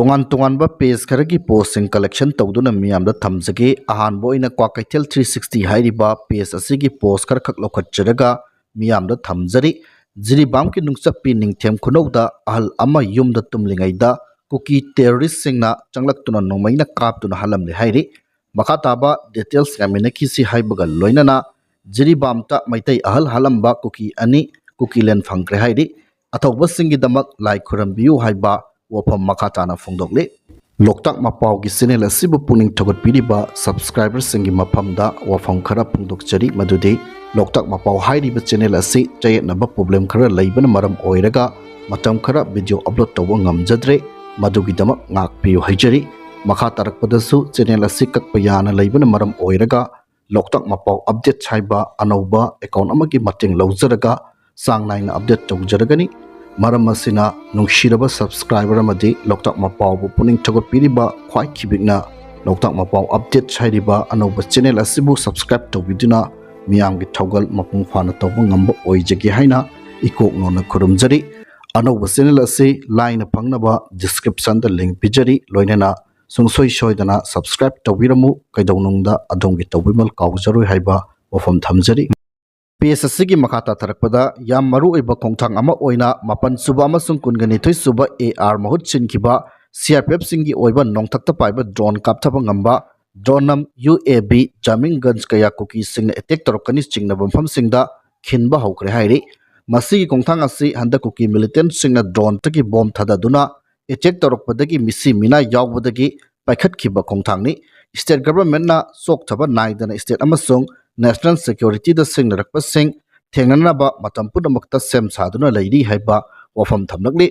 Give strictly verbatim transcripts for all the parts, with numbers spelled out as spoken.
ꯇꯣꯉꯥꯟ ꯇꯣꯉꯥꯟꯕ ꯄꯦꯖ ꯈꯔꯒꯤ ꯄꯣꯁꯁꯤꯡ ꯀꯂꯦꯛꯁꯟ ꯇꯧꯗꯨꯅ ꯃꯤꯌꯥꯝꯗ ꯊꯝꯖꯒꯦ꯫ ꯑꯍꯥꯟꯕ ꯑꯣꯏꯅ ꯀ꯭ꯋꯥꯀꯩꯊꯦꯜ ꯊ꯭ꯔꯤ ꯁꯤꯛꯁꯇꯤ ꯍꯥꯏꯔꯤꯕ ꯄꯦꯖ ꯑꯁꯤꯒꯤ ꯄꯣꯁ ꯈꯔꯈꯛ ꯂꯧꯈꯠꯆꯔꯒ ꯃꯤꯌꯥꯝꯗ ꯊꯝꯖꯔꯤ꯫ ꯖꯤꯔꯤꯕꯥꯝꯒꯤ ꯅꯨꯡꯆꯠꯄꯤ ꯅꯤꯡꯊꯦꯝ ꯈꯨꯅꯧꯗ ꯑꯍꯜ ꯑꯃ ꯌꯨꯝꯗ ꯇꯨꯝꯂꯤꯉꯩꯗ ꯀꯨꯀꯤ ꯇꯦꯔꯣꯔꯤꯁꯁꯤꯡꯅ ꯆꯪꯂꯛꯇꯨꯅ ꯅꯣꯡꯃꯩꯅ ꯀꯥꯞꯇꯨꯅ ꯍꯥꯠꯂꯝꯂꯦ ꯍꯥꯏꯔꯤ꯫ ꯃꯈꯥ ꯇꯥꯕ ꯗꯤꯇꯦꯜꯁ ꯉꯥꯏꯃꯤꯟꯅꯈꯤꯁꯤ ꯍꯥꯏꯕꯒ ꯂꯣꯏꯅꯅ ꯖꯤꯔꯤꯕꯥꯝꯇ ꯃꯩꯇꯩ ꯑꯍꯜ ꯍꯥꯠꯂꯝꯕ ꯀꯨꯀꯤ ꯑꯅꯤ ꯀꯨꯀꯤꯂꯦꯟ ꯐꯪꯈ꯭ꯔꯦ ꯍꯥꯏꯔꯤ꯫ ꯑꯊꯧꯕꯁꯤꯡꯒꯤꯗꯃꯛ ꯂꯥꯏ ꯈꯨꯔꯝꯕꯤꯌꯨ ꯍꯥꯏꯕ ꯋꯥꯐꯝ ꯃꯈꯥ ꯇꯥꯅ ꯐꯣꯡꯗꯣꯛꯂꯤ꯫ ꯂꯣꯛꯇꯥꯛ ꯃꯄꯥꯎꯒꯤ ꯆꯦꯅꯦꯜ ꯑꯁꯤꯕꯨ ꯄꯨꯛꯅꯤꯡ ꯊꯧꯒꯠꯄꯤꯔꯤꯕ ꯁꯕꯁꯀ꯭ꯔꯥꯏꯕꯔꯁꯤꯡꯒꯤ ꯃꯐꯝꯗ ꯋꯥꯐꯝ ꯈꯔ ꯐꯣꯡꯗꯣꯛꯆꯔꯤ, ꯃꯗꯨꯗꯤ ꯂꯣꯛꯇꯥꯛ ꯃꯄꯥꯎ ꯍꯥꯏꯔꯤꯕ ꯆꯦꯅꯦꯜ ꯑꯁꯤ ꯆꯌꯦꯠꯅꯕ ꯄ꯭ꯔꯣꯕ꯭ꯂꯦꯝ ꯈꯔ ꯂꯩꯕꯅ ꯃꯔꯝ ꯑꯣꯏꯔꯒ ꯃꯇꯝ ꯈꯔ ꯚꯤꯗꯤꯑꯣ ꯑꯞꯂꯣꯗ ꯇꯧꯕ ꯉꯝꯖꯗ꯭ꯔꯦ, ꯃꯗꯨꯒꯤꯗꯃꯛ ꯉꯥꯛꯄꯤꯌꯨ ꯍꯥꯏꯖꯔꯤ꯫ ꯃꯈꯥ ꯇꯥꯔꯛꯄꯗꯁꯨ ꯆꯦꯅꯦꯜ ꯑꯁꯤ ꯀꯛꯄ ꯌꯥꯅ ꯂꯩꯕꯅ ꯃꯔꯝ ꯑꯣꯏꯔꯒ ꯂꯣꯛꯇꯥꯛ ꯃꯄꯥꯎ ꯑꯞꯗꯦꯠꯁ ꯍꯥꯏꯕ ꯑꯅꯧꯕ ꯑꯦꯀꯥꯎꯟ ꯑꯃꯒꯤ ꯃꯇꯦꯡ ꯂꯧꯖꯔꯒ ꯆꯥꯡ ꯅꯥꯏꯅ ꯑꯞꯗꯦꯠ ꯇꯧꯖꯔꯒꯅꯤ꯫ ꯃꯔꯝ ꯑꯁꯤꯅ ꯅꯨꯡꯁꯤꯔꯕ ꯁꯕꯁꯀ꯭ꯔꯥꯏꯕꯔ ꯑꯃꯗꯤ ꯂꯣꯛꯇꯥꯛ ꯃꯄꯥꯎꯕꯨ ꯄꯨꯛꯅꯤꯡ ꯊꯧꯒꯠꯄꯤꯔꯤꯕ ꯈ꯭ꯋꯥꯏ ꯈꯤꯕꯤꯛꯅ ꯂꯣꯛꯇꯥꯛ ꯃꯄꯥꯎ ꯑꯞꯗꯦꯠꯁ ꯍꯥꯏꯔꯤꯕ ꯑꯅꯧꯕ ꯆꯦꯅꯦꯜ ꯑꯁꯤꯕꯨ ꯁꯕꯁꯀ꯭ꯔꯥꯏꯕ ꯇꯧꯕꯤꯗꯨꯅ ꯃꯤꯌꯥꯝꯒꯤ ꯊꯧꯒꯜ ꯃꯄꯨꯡ ꯐꯥꯅ ꯇꯧꯕ ꯉꯝꯕ ꯑꯣꯏꯖꯒꯦ ꯍꯥꯏꯅ ꯏꯀꯣꯛ ꯅꯣꯟꯅ ꯈꯨꯔꯨꯝꯖꯔꯤ꯫ ꯑꯅꯧꯕ ꯆꯦꯅꯦꯜ ꯑꯁꯤ ꯂꯥꯏꯅ ꯐꯪꯅꯕ ꯗꯤꯁꯀ꯭ꯔꯤꯞꯁꯟꯗ ꯂꯤꯡ ꯄꯤꯖꯔꯤ, ꯂꯣꯏꯅꯅ ꯁꯨꯡꯁꯣꯏ ꯁꯣꯏꯗꯅ ꯁꯕꯁꯀ꯭ꯔꯥꯏꯕ ꯇꯧꯕꯤꯔꯝꯃꯨ꯫ ꯀꯩꯗꯧꯅꯨꯡꯗ ꯑꯗꯣꯝꯒꯤ ꯇꯧꯕꯤꯃꯜ ꯀꯥꯎꯖꯔꯣꯏ ꯍꯥꯏꯕ ꯋꯥꯐꯝ ꯊꯝꯖꯔꯤ꯫ ꯄꯦꯖ ꯑꯁꯤꯒꯤ ꯃꯈꯥ ꯇꯥꯊꯔꯛꯄꯗ ꯌꯥꯝ ꯃꯔꯨꯑꯣꯏꯕ ꯈꯣꯡꯊꯥꯡ ꯑꯃ ꯑꯣꯏꯅ ꯃꯥꯄꯟ ꯁꯨꯕ ꯑꯃꯁꯨꯡ ꯀꯨꯟꯒ ꯅꯤꯊꯣꯏ ꯁꯨꯕ ꯑꯦ ꯑꯥꯔ ꯃꯍꯨꯠ ꯁꯤꯟꯈꯤꯕ ꯁꯤ ꯑꯥꯔ ꯄꯤ ꯑꯦꯐꯁꯤꯡꯒꯤ ꯑꯣꯏꯕ ꯅꯣꯡꯊꯛꯇ ꯄꯥꯏꯕ ꯗ꯭ꯔꯣꯟ ꯀꯥꯞꯊꯕ ꯉꯝꯕ ꯗ꯭ꯔꯣꯟ ꯅꯝ ꯌꯨ ꯑꯦ ꯚꯤ ꯖꯥꯃꯤꯡꯒꯟꯖ ꯀꯌꯥ ꯀꯨꯀꯤꯁꯤꯡꯅ ꯑꯦꯇꯦꯛ ꯇꯧꯔꯛꯀꯅꯤ ꯆꯤꯡꯅꯕ ꯃꯐꯝꯁꯤꯡꯗ ꯈꯤꯟꯕ ꯍꯧꯈ꯭ꯔꯦ ꯍꯥꯏꯔꯤ꯫ ꯃꯁꯤꯒꯤ ꯈꯣꯡꯊꯥꯡ ꯑꯁꯤ ꯍꯟꯗꯛ ꯀꯨꯀꯤ ꯃꯤꯂꯤꯇꯦꯟꯠꯁꯤꯡꯅ ꯗ꯭ꯔꯣꯟꯗꯒꯤ ꯕꯣꯝ ꯊꯥꯗꯗꯨꯅ ꯑꯦꯇꯦꯛ ꯇꯧꯔꯛꯄꯗꯒꯤ ꯃꯤꯁꯤ ꯃꯤꯅꯥ ꯌꯥꯎꯕꯗꯒꯤ ꯄꯥꯏꯈꯠꯈꯤꯕ ꯈꯣꯡꯊꯥꯡꯅꯤ꯫ ꯁ꯭ꯇꯦꯠ ꯒꯚꯔꯟꯃꯦꯟꯠꯅ ꯆꯣꯛꯊꯕ ꯅꯥꯏꯗꯅ ꯁ꯭ꯇꯦꯠ ꯑꯃꯁꯨꯡ ꯅꯦꯁꯅꯦꯜ ꯁꯦꯀ꯭ꯌꯨꯔꯤꯇꯤꯗ ꯁꯤꯡꯅꯔꯛꯄꯁꯤꯡ ꯊꯦꯡꯅꯅꯕ ꯃꯇꯝ ꯄꯨꯝꯅꯃꯛꯇ ꯁꯦꯝ ꯁꯥꯗꯨꯅ ꯂꯩꯔꯤ ꯍꯥꯏꯕ ꯋꯥꯐꯝ ꯊꯝꯂꯛꯂꯤ꯫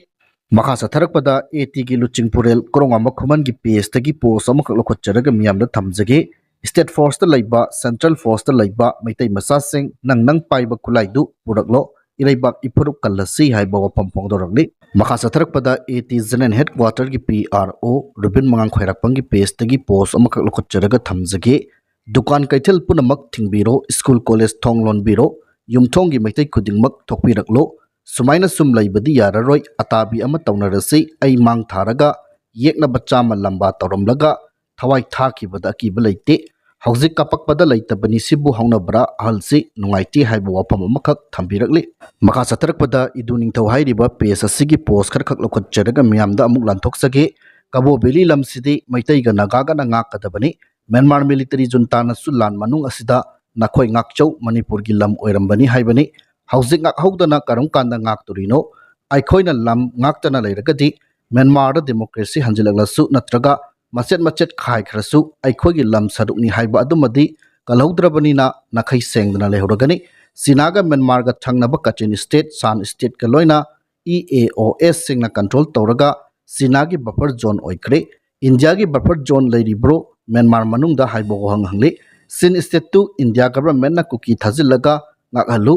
ꯃꯈꯥ ꯆꯠꯊꯔꯛꯄꯗ ꯑꯦ ꯇꯤꯒꯤ ꯂꯨꯆꯤꯡ ꯄꯨꯔꯦꯜ ꯀ꯭ꯔꯣꯡꯉꯥꯝꯕ ꯈꯨꯃꯟꯒꯤ ꯄꯦꯖꯇꯒꯤ ꯄꯣꯁ ꯑꯃꯈꯛ ꯂꯧꯈꯠꯆꯔꯒ ꯃꯤꯌꯥꯝꯗ ꯊꯝꯖꯒꯦ꯫ ꯁ꯭ꯇꯦꯠ ꯐꯣꯔꯁꯇ ꯂꯩꯕ, ꯁꯦꯟꯇ꯭ꯔꯦꯜ ꯐꯣꯔꯁꯇ ꯂꯩꯕ ꯃꯩꯇꯩ ꯃꯆꯥꯁꯤꯡ, ꯅꯪ ꯅꯪ ꯄꯥꯏꯕ ꯈꯨꯠꯂꯥꯏꯗꯨ ꯄꯨꯔꯛꯂꯣ꯫ ꯏꯔꯩꯕꯥꯛ ꯏꯐꯨꯔꯨꯞ ꯀꯜꯂꯁꯤ ꯍꯥꯏꯕ ꯋꯥꯐꯝ ꯐꯣꯡꯗꯣꯔꯛꯂꯤ꯫ ꯃꯈꯥ ꯆꯠꯊꯔꯛꯄꯗ ꯑꯦ ꯇꯤ ꯖꯦꯅꯔꯦꯜ ꯍꯦꯗꯀ꯭ꯋꯥꯇꯔꯒꯤ ꯄꯤ ꯑꯥꯔ ꯑꯣ ꯔꯨꯕꯤꯟ ꯃꯉꯥꯡ ꯈ꯭ꯋꯥꯏꯔꯥꯛꯄꯝꯒꯤ ꯄꯦꯖꯇꯒꯤ ꯄꯣꯁ ꯑꯃꯈꯛ ꯂꯧꯈꯠꯆꯔꯒ ꯊꯝꯖꯒꯦ꯫ ꯗꯨꯀꯥꯟ ꯀꯩꯊꯦꯜ ꯄꯨꯝꯅꯃꯛ ꯊꯤꯡꯕꯤꯔꯣ, ꯁ꯭ꯀꯨꯜ ꯀꯣꯂꯦꯖ ꯊꯣꯡ ꯂꯣꯟꯕꯤꯔꯣ, ꯌꯨꯝꯊꯣꯡꯒꯤ ꯃꯩꯇꯩ ꯈꯨꯗꯤꯡꯃꯛ ꯊꯣꯛꯄꯤꯔꯛꯂꯣ꯫ ꯁꯨꯃꯥꯏꯅ ꯁꯨꯝ ꯂꯩꯕꯗꯤ ꯌꯥꯔꯔꯣꯏ, ꯑꯇꯥꯕꯤ ꯑꯃ ꯇꯧꯅꯔꯁꯤ꯫ ꯑꯩ ꯃꯥꯡ ꯊꯥꯔꯒ ꯌꯦꯛꯅꯕ ꯆꯥꯝꯃ ꯂꯝꯕꯥ ꯇꯧꯔꯝꯂꯒ ꯊꯋꯥꯏ ꯊꯥꯈꯤꯕꯗ ꯑꯀꯤꯕ ꯂꯩꯇꯦ꯫ ꯍꯧꯖꯤꯛ ꯀꯥꯄꯛꯄꯗ ꯂꯩꯇꯕꯅꯤ, ꯁꯤꯕꯨ ꯍꯧꯅꯕ꯭ꯔꯥ? ꯑꯍꯜꯁꯤ ꯅꯨꯡꯉꯥꯏꯇꯦ ꯍꯥꯏꯕ ꯋꯥꯐꯝ ꯑꯃꯈꯛ ꯊꯝꯕꯤꯔꯛꯂꯤ꯫ ꯃꯈꯥ ꯆꯠꯊꯔꯛꯄꯗ ꯏꯗꯨ ꯅꯤꯡꯊꯧ ꯍꯥꯏꯔꯤꯕ ꯄꯦꯖ ꯑꯁꯤꯒꯤ ꯄꯣꯁ ꯈꯔꯈꯛ ꯂꯧꯈꯠꯆꯔꯒ ꯃꯤꯌꯥꯝꯗ ꯑꯃꯨꯛ ꯂꯥꯟꯊꯣꯛꯆꯒꯦ꯫ ꯀꯕꯣ ꯚꯦꯂꯤ ꯂꯝꯁꯤꯗꯤ ꯃꯩꯇꯩꯒ ꯅꯥꯒꯥꯒꯅ ꯉꯥꯛꯀꯗꯕꯅꯤ꯫ ꯃ꯭ꯌꯥꯟꯃꯥꯔ ꯃꯤꯂꯤꯇꯔꯤ ꯖꯨꯟꯇꯥꯅꯁꯨ ꯂꯥꯟ ꯃꯅꯨꯡ ꯑꯁꯤꯗ ꯅꯈꯣꯏ ꯉꯥꯛꯆꯧ, ꯃꯅꯤꯄꯨꯔꯒꯤ ꯂꯝ ꯑꯣꯏꯔꯝꯕꯅꯤ ꯍꯥꯏꯕꯅꯤ꯫ ꯍꯧꯖꯤꯛ ꯉꯥꯛꯍꯧꯗꯅ ꯀꯔꯝ ꯀꯥꯟꯗ ꯉꯥꯛꯇꯣꯔꯤꯅꯣ? ꯑꯩꯈꯣꯏꯅ ꯂꯝ ꯉꯥꯛꯇꯅ ꯂꯩꯔꯒꯗꯤ ꯃ꯭ꯌꯥꯟꯃꯥꯔꯗ ꯗꯦꯃꯣꯀ꯭ꯔꯦꯁꯤ ꯍꯟꯖꯤꯜꯂꯛꯂꯁꯨ ꯅꯠꯇ꯭ꯔꯒ ꯃꯆꯦꯠ ꯃꯆꯦꯠ ꯈꯥꯏꯈ꯭ꯔꯁꯨ ꯑꯩꯈꯣꯏꯒꯤ ꯂꯝ ꯁꯔꯨꯛꯅꯤ ꯍꯥꯏꯕ ꯑꯗꯨꯃꯗꯤ ꯀꯜꯍꯧꯗ꯭ꯔꯕꯅꯤꯅ ꯅꯥꯈꯩ ꯁꯦꯡꯗꯅ ꯂꯩꯍꯧꯔꯒꯅꯤ꯫ ꯆꯤꯅꯥꯒ ꯃ꯭ꯌꯥꯟꯃꯥꯔꯒ ꯊꯪꯅꯕ ꯀꯆꯤꯟ ꯁ꯭ꯇꯦꯠ, ꯁꯥꯟ ꯁ꯭ꯇꯦꯠꯀ ꯂꯣꯏꯅ ꯏ ꯑꯦ ꯑꯣ ꯑꯦꯁꯁꯤꯡꯅ ꯀꯟꯇ꯭ꯔꯣꯜ ꯇꯧꯔꯒ ꯆꯤꯅꯥꯒꯤ ꯕꯐꯔ ꯖꯣꯟ ꯑꯣꯏꯈ꯭ꯔꯦ꯫ ꯏꯟꯗꯤꯌꯥꯒꯤ ꯕꯐꯔ ꯖꯣꯟ ꯂꯩꯔꯤꯕ꯭ꯔꯣ ꯃ꯭ꯌꯥꯟꯃꯥꯔ ꯃꯅꯨꯡꯗ ꯍꯥꯏꯕ ꯋꯥꯍꯪ ꯍꯪꯂꯤ꯫ ꯁꯤꯟ ꯁ꯭ꯇꯦꯠꯇꯨ ꯏꯟꯗꯤꯌꯥ ꯒꯚꯔꯟꯃꯦꯟꯠꯅ ꯀꯨꯀꯤ ꯊꯥꯖꯤꯜꯂꯒ ꯉꯥꯛꯍꯜꯂꯨ꯫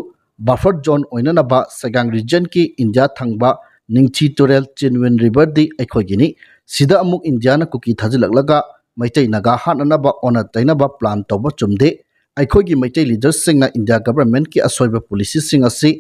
ꯕꯐꯔ ꯖꯣꯟ ꯑꯣꯏꯅꯅꯕ ꯁꯦꯒꯥꯡ ꯔꯤꯖꯟꯒꯤ ꯏꯟꯗꯤꯌꯥ ꯊꯪꯕ ꯅꯤꯡꯊꯤ ꯇꯨꯔꯦꯜ ꯆꯤꯟꯋꯤꯟ ꯔꯤꯚꯔꯗꯤ ꯑꯩꯈꯣꯏꯒꯤꯅꯤ꯫ ꯁꯤꯗ ꯑꯃꯨꯛ ꯏꯟꯗꯤꯌꯥꯅ ꯀꯨꯀꯤ ꯊꯥꯖꯤꯜꯂꯛꯂꯒ ꯃꯩꯇꯩ ꯅꯥꯒꯥ ꯍꯥꯠꯅꯅꯕ ꯑꯣꯟꯅ ꯇꯩꯅꯕ ꯄ꯭ꯂꯥꯟ ꯇꯧꯕ ꯆꯨꯝꯗꯦ꯫ ꯑꯩꯈꯣꯏꯒꯤ ꯃꯩꯇꯩ ꯂꯤꯗꯔꯁꯤꯡꯅ ꯏꯟꯗꯤꯌꯥ ꯒꯚꯔꯟꯃꯦꯟꯠꯀꯤ ꯑꯁꯣꯏꯕ ꯄꯣꯂꯤꯁꯤꯁꯤꯡ ꯑꯁꯤ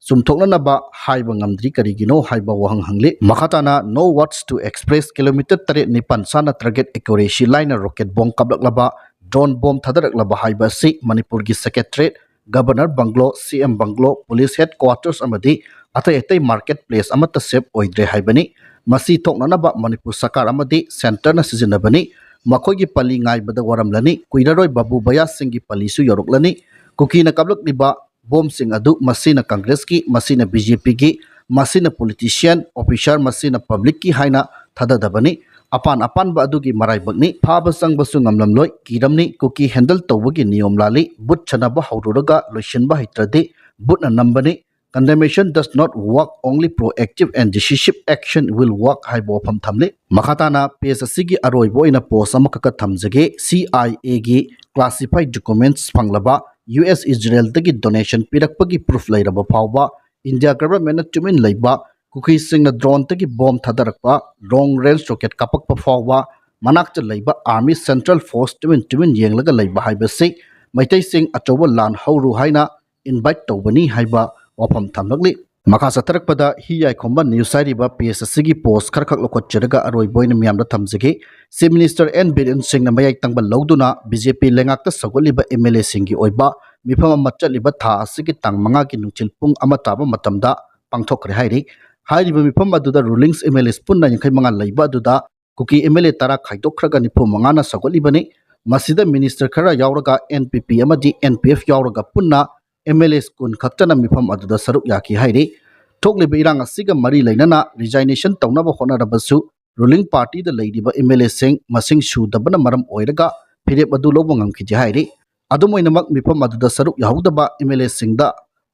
ꯆꯨꯝꯊꯣꯛꯅꯅꯕ ꯍꯥꯏꯕ ꯉꯝꯗ꯭ꯔꯤ ꯀꯔꯤꯒꯤꯅꯣ ꯍꯥꯏꯕ ꯋꯥꯍꯪ ꯍꯪꯂꯤ꯫ ꯃꯈꯥ ꯇꯥꯅ no words to express, kilometre ꯇꯔꯦꯠ ꯅꯤꯄꯥꯟ ꯆꯥꯅ ꯇꯔꯒꯦꯠ ꯑꯦꯀ꯭ꯌꯨꯔꯦꯁꯤ ꯂꯥꯏꯅ ꯔꯣꯀꯦꯠ ꯕꯣꯝ ꯀꯥꯞꯂꯛꯂꯕ, ꯗ꯭ꯔꯣꯟ ꯕꯣꯝ ꯊꯥꯗꯔꯛꯂꯕ ꯍꯥꯏꯕ ꯑꯁꯤ ꯃꯅꯤꯄꯨꯔꯒꯤ ꯁꯦꯀ꯭ꯔꯦꯇꯔꯤꯌꯦꯠ, ꯒꯕꯔꯅꯔ ꯕꯪꯒ꯭ꯂꯣ, ꯁꯤ ꯑꯦꯝ ꯕꯪꯒ꯭ꯂꯣ, ꯄꯨꯂꯤꯁ ꯍꯦꯗꯀ꯭ꯋꯥꯇꯔꯁ ꯑꯃꯗꯤ ꯑꯇꯩ ꯑꯇꯩ ꯃꯥꯔꯀꯦꯠ ꯄ꯭ꯂꯦꯁ ꯑꯃꯠꯇ ꯁꯦꯐ ꯑꯣꯏꯗ꯭ꯔꯦ ꯍꯥꯏꯕꯅꯤ꯫ ꯃꯁꯤ ꯊꯣꯛꯅꯅꯕ ꯃꯅꯤꯄꯨꯔ ꯁꯔꯀꯥꯔ ꯑꯃꯗꯤ ꯁꯦꯟꯇꯔꯅ ꯁꯤꯖꯤꯟꯅꯕꯅꯤ꯫ ꯃꯈꯣꯏꯒꯤ ꯄꯜꯂꯤ ꯉꯥꯏꯕꯗ ꯋꯥꯔꯝꯂꯅꯤ꯫ ꯀꯨꯏꯔꯔꯣꯏ ꯕꯥꯕꯨ ꯚꯌꯥꯁꯤꯡꯒꯤ ꯄꯜꯂꯤꯁꯨ ꯌꯧꯔꯛꯂꯅꯤ꯫ ꯀꯨꯀꯤꯅ ꯀꯥꯞꯂꯛꯂꯤꯕ ꯕꯣꯝꯁꯤꯡ ꯑꯗꯨ ꯃꯁꯤꯅ ꯀꯪꯒ꯭ꯔꯦꯁꯀꯤ, ꯃꯁꯤꯅ ꯕꯤ ꯖꯦ ꯄꯤꯒꯤ, ꯃꯁꯤꯅ ꯄꯣꯂꯤꯇꯤꯁꯤꯌꯥꯟ, ꯑꯣꯐꯤꯁꯥꯔ, ꯃꯁꯤꯅ ꯄꯕ꯭ꯂꯤꯛꯀꯤ ꯍꯥꯏꯅ ꯊꯥꯗꯗꯕꯅꯤ꯫ ꯑꯄꯥꯟ ꯑꯄꯥꯟꯕ ꯑꯗꯨꯒꯤ ꯃꯔꯥꯏꯕꯛꯅꯤ꯫ ꯐꯥꯕ ꯆꯪꯕꯁꯨ ꯉꯝꯂꯝꯂꯣꯏ꯫ ꯀꯤꯔꯝꯅꯤ꯫ ꯀꯨꯀꯤ ꯍꯦꯟꯗꯜ ꯇꯧꯕꯒꯤ ꯅꯤꯌꯣꯝ ꯂꯥꯜꯂꯤ꯫ ꯕꯨꯠ ꯁꯥꯟꯅꯕ ꯍꯧꯔꯨꯔꯒ ꯂꯣꯏꯁꯤꯟꯕ ꯍꯩꯇ꯭ꯔꯗꯤ ꯕꯨꯠꯅ ꯅꯝꯕꯅꯤ꯫ Condemnation does not work, only proactive and decisive action will work ꯍꯥꯏꯕ ꯋꯥꯐꯝ ꯊꯝꯂꯤ꯫ ꯃꯈꯥ ꯇꯥꯅ ꯄꯦꯖ ꯑꯁꯤꯒꯤ ꯑꯔꯣꯏꯕ ꯑꯣꯏꯅ ꯄꯣꯁ ꯑꯃꯈꯛꯀ ꯊꯝꯖꯒꯦ꯫ ꯁꯤ ꯑꯥꯏ ꯑꯦꯒꯤ ꯀ꯭ꯂꯥꯁꯤꯐꯥꯏ ꯗꯣꯀꯨꯃꯦꯟꯠꯁ ꯐꯪꯂꯕ, ꯌꯨ ꯑꯦꯁ ꯏꯖꯔꯦꯜꯗꯒꯤ ꯗꯣꯅꯦꯁꯟ ꯄꯤꯔꯛꯄꯒꯤ ꯄ꯭ꯔꯨꯐ ꯂꯩꯔꯕ ꯐꯥꯎꯕ ꯏꯟꯗꯤꯌꯥ ꯒꯚꯔꯟꯃꯦꯟꯠꯅ ꯇꯨꯃꯤꯟ ꯂꯩꯕ, ꯀꯨꯀꯤꯁꯤꯡꯅ ꯗ꯭ꯔꯣꯟꯗꯒꯤ ꯕꯣꯝ ꯊꯥꯗꯔꯛꯄ, ꯂꯣꯡ ꯔꯦꯟꯖ ꯔꯣꯀꯦꯠ ꯀꯥꯞꯄꯛꯄ ꯐꯥꯎꯕ ꯃꯅꯥꯛꯇ ꯂꯩꯕ ꯑꯥꯔꯃꯤ ꯁꯦꯟꯇ꯭ꯔꯦꯜ ꯐꯣꯔꯁ ꯇꯨꯃꯤꯟ ꯇꯨꯃꯤꯟ ꯌꯦꯡꯂꯒ ꯂꯩꯕ ꯍꯥꯏꯕꯁꯤ ꯃꯩꯇꯩꯁꯤꯡ ꯑꯆꯧꯕ ꯂꯥꯟ ꯍꯧꯔꯨ ꯍꯥꯏꯅ ꯏꯟꯚꯥꯏꯠ ꯇꯧꯕꯅꯤ ꯍꯥꯏꯕ ꯋꯥꯐꯝ ꯊꯝꯂꯛꯂꯤ꯫ ꯃꯈꯥ ꯆꯠꯊꯔꯛꯄꯗ ꯍꯤ ꯌꯥꯏꯈꯣꯝꯕ ꯅ꯭ꯌꯨꯁ ꯍꯥꯏꯔꯤꯕ ꯄꯦꯖ ꯑꯁꯤꯒꯤ ꯄꯣꯁ ꯈꯔꯈꯛ ꯂꯧꯈꯠꯆꯔꯒ ꯑꯔꯣꯏꯕ ꯑꯣꯏꯅ ꯃꯤꯌꯥꯝꯗ ꯊꯝꯖꯒꯦ꯫ ꯆꯤꯐ ꯃꯤꯅꯤꯁꯇꯔ ꯑꯦꯟ ꯕꯤꯔꯦꯟ ꯁꯤꯡꯅ ꯃꯌꯥꯏ ꯇꯪꯕ ꯂꯧꯗꯨꯅ ꯕꯤ ꯖꯦ ꯄꯤ ꯂꯩꯉꯥꯛꯇ ꯁꯧꯒꯠꯂꯤꯕ ꯑꯦꯝ ꯑꯦꯜ ꯑꯦꯁꯤꯡꯒꯤ ꯑꯣꯏꯕ ꯃꯤꯐꯝ ꯑꯃ ꯆꯠꯂꯤꯕ ꯊꯥ ꯑꯁꯤꯒꯤ ꯇꯥꯡ ꯃꯉꯥꯒꯤ ꯅꯨꯡꯊꯤꯜ ꯄꯨꯡ ꯑꯃ ꯇꯥꯕ ꯃꯇꯝꯗ ꯄꯥꯡꯊꯣꯛꯈ꯭ꯔꯦ ꯍꯥꯏꯔꯤ꯫ ꯍꯥꯏꯔꯤꯕ ꯃꯤꯐꯝ ꯑꯗꯨꯗ ꯔꯨꯂꯤꯡꯁ ꯑꯦꯝ ꯑꯦꯜ ꯑꯦꯁ ꯄꯨꯟꯅ ꯌꯥꯡꯈꯩ ꯃꯉꯥ ꯂꯩꯕ ꯑꯗꯨꯗ ꯀꯨꯀꯤ ꯑꯦꯝ ꯑꯦꯜ ꯑꯦ ꯇꯔꯥ ꯈꯥꯏꯗꯣꯛꯈ꯭ꯔꯒ ꯅꯤꯐꯨ ꯃꯉꯥꯅ ꯁꯧꯒꯠꯂꯤꯕꯅꯤ꯫ ꯃꯁꯤꯗ ꯃꯤꯅꯤꯁꯇꯔ ꯈꯔ ꯌꯥꯎꯔꯒ ꯑꯦꯟ ꯄꯤ ꯄꯤ ꯑꯃꯗꯤ ꯑꯦꯟ ꯄꯤ ꯑꯦꯐ ꯌꯥꯎꯔꯒ ꯄꯨꯟꯅ ꯑꯦꯝ ꯑꯦꯜ ꯑꯦꯁ ꯀꯨꯟ ꯈꯛꯇꯅ ꯃꯤꯐꯝ ꯑꯗꯨꯗ ꯁꯔꯨꯛ ꯌꯥꯈꯤ ꯍꯥꯏꯔꯤ꯫ ꯊꯣꯛꯂꯤꯕ ꯏꯔꯥꯡ ꯑꯁꯤꯒ ꯃꯔꯤ ꯂꯩꯅꯅ ꯔꯤꯖꯥꯏꯅꯦꯁꯟ ꯇꯧꯅꯕ ꯍꯣꯠꯅꯔꯕꯁꯨ ꯔꯨꯂꯤꯡ ꯄꯥꯔꯇꯤꯗ ꯂꯩꯔꯤꯕ ꯑꯦꯝ ꯑꯦꯜ ꯑꯦꯁꯤꯡ ꯃꯁꯤꯡ ꯁꯨꯗꯕꯅ ꯃꯔꯝ ꯑꯣꯏꯔꯒ ꯐꯤꯔꯦꯞ ꯑꯗꯨ ꯂꯧꯕ ꯉꯝꯈꯤꯗꯦ ꯍꯥꯏꯔꯤ꯫ ꯑꯗꯨꯝ ꯑꯣꯏꯅꯃꯛ ꯃꯤꯐꯝ ꯑꯗꯨꯗ ꯁꯔꯨꯛ ꯌꯥꯍꯧꯗꯕ ꯑꯦꯝ ꯑꯦꯜ ꯑꯦꯁꯤꯡꯗ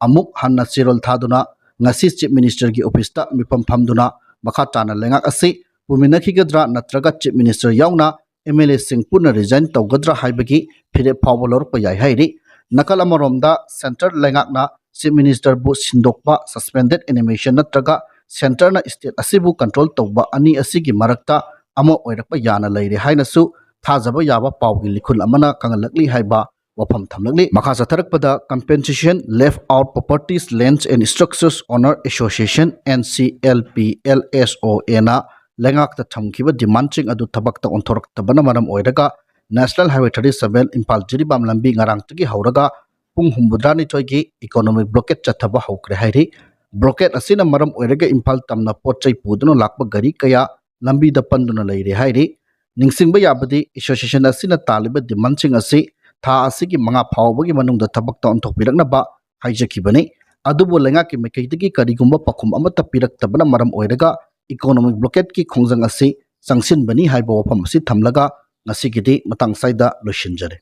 ꯑꯃꯨꯛ ꯍꯟꯅ ꯆꯦꯔꯣꯜ ꯊꯥꯗꯨꯅ ꯉꯁꯤ ꯆꯤꯐ ꯃꯤꯅꯤꯁꯇꯔꯒꯤ ꯑꯣꯐꯤꯁꯇ ꯃꯤꯐꯝ ꯐꯝꯗꯨꯅ ꯃꯈꯥ ꯇꯥꯅ ꯂꯩꯉꯥꯛ ꯑꯁꯤ ꯄꯨꯃꯤꯟꯅꯈꯤꯒꯗ꯭ꯔꯥ ꯅꯠꯇ꯭ꯔꯒ ꯆꯤꯐ ꯃꯤꯅꯤꯁꯇꯔ ꯌꯥꯎꯅ ꯑꯦꯝ ꯑꯦꯜ ꯑꯦꯁꯤꯡ ꯄꯨꯟꯅ ꯔꯤꯖꯥꯏꯟ ꯇꯧꯒꯗ꯭ꯔꯥ ꯍꯥꯏꯕꯒꯤ ꯐꯤꯔꯦꯞ ꯐꯥꯎꯕ ꯂꯧꯔꯛꯄ ꯌꯥꯏ ꯍꯥꯏꯔꯤ꯫ ꯅꯥꯀꯜ ꯑꯃꯔꯣꯝꯗ ꯁꯦꯟꯇꯔ ꯂꯩꯉꯥꯛꯅ ꯆꯤꯐ ꯃꯤꯅꯤꯁꯇꯔꯕꯨ ꯁꯤꯟꯗꯣꯛꯄ, ꯁꯁꯄꯦꯟꯗꯦꯗ ꯑꯦꯅꯤꯃꯦꯁꯟ ꯅꯠꯇ꯭ꯔꯒ ꯁꯦꯟꯇꯔꯅ ꯁ꯭ꯇꯦꯠ ꯑꯁꯤꯕꯨ ꯀꯟꯇ꯭ꯔꯣꯜ ꯇꯧꯕ ꯑꯅꯤ ꯑꯁꯤꯒꯤ ꯃꯔꯛꯇ ꯑꯃ ꯑꯣꯏꯔꯛꯄ ꯌꯥꯅ ꯂꯩꯔꯦ ꯍꯥꯏꯅꯁꯨ ꯊꯥꯖꯕ ꯌꯥꯕ ꯄꯥꯎꯒꯤ ꯂꯤꯈꯨꯜ ꯑꯃꯅ ꯈꯪꯍꯜꯂꯛꯂꯤ ꯍꯥꯏꯕ ꯋꯥꯐꯝ ꯊꯝꯂꯛꯂꯤ꯫ ꯃꯈꯥ ꯆꯠꯊꯔꯛꯄꯗ Compensation Left Out Properties, Lands and Structures Owner Association, N C L P L S O A ꯅ ꯂꯩꯉꯥꯛꯇ ꯊꯝꯈꯤꯕ ꯗꯤꯃꯥꯟꯁꯤꯡ ꯑꯗꯨ ꯊꯕꯛꯇ ꯑꯣꯟꯊꯣꯔꯛꯇꯕꯅ ꯃꯔꯝ ꯑꯣꯏꯔꯒ National Highway thirty seven Imphal Jiribam ꯂꯝꯕꯤ ꯉꯔꯥꯡꯗꯒꯤ ꯍꯧꯔꯒ ꯄꯨꯡ ꯍꯨꯝꯐꯨꯇꯔꯥꯅꯤꯊꯣꯏꯒꯤ economic blockade ꯆꯠꯊꯕ ꯍꯧꯈ꯭ꯔꯦ ꯍꯥꯏꯔꯤ꯫ Blockade ꯑꯁꯤꯅ ꯃꯔꯝ ꯑꯣꯏꯔꯒ ꯏꯝꯐꯥꯜ ꯇꯝꯅ ꯄꯣꯠ ꯆꯩ ꯄꯨꯗꯨꯅ ꯂꯥꯛꯄ ꯒꯥꯔꯤ ꯀꯌꯥ ꯂꯝꯕꯤꯗ ꯄꯟꯗꯨꯅ ꯂꯩꯔꯦ ꯍꯥꯏꯔꯤ꯫ ꯅꯤꯡꯁꯤꯡꯕ ꯌꯥꯕꯗꯤ, association ꯑꯁꯤꯅ ꯇꯥꯜꯂꯤꯕ ꯗꯤꯃꯥꯟꯁꯤꯡ ꯑꯁꯤ ꯊꯥ ꯑꯁꯤꯒꯤ ꯃꯉꯥ ꯐꯥꯎꯕꯒꯤ ꯃꯅꯨꯡꯗ ꯊꯕꯛꯇ ꯑꯣꯟꯊꯣꯛꯄꯤꯔꯛꯅꯕ ꯍꯥꯏꯖꯈꯤꯕꯅꯤ꯫ ꯑꯗꯨꯕꯨ ꯂꯩꯉꯥꯛꯀꯤ ꯃꯥꯏꯀꯩꯗꯒꯤ ꯀꯔꯤꯒꯨꯝꯕ ꯄꯥꯎꯈꯨꯝ ꯑꯃꯠꯇ ꯄꯤꯔꯛꯇꯕꯅ ꯃꯔꯝ ꯑꯣꯏꯔꯒ economic blockade ꯀꯤ ꯈꯣꯡꯖꯪ ꯑꯁꯤ ꯆꯪꯁꯤꯟꯕꯅꯤ ꯍꯥꯏꯕ ꯋꯥꯐꯝ ꯑꯁꯤ ꯊꯝꯂꯒ ꯉꯁꯤꯒꯤꯗꯤ ꯃꯇꯥꯡ ꯁ꯭ꯋꯥꯏꯗ ꯂꯣꯏꯁꯤꯟꯖꯔꯦ꯫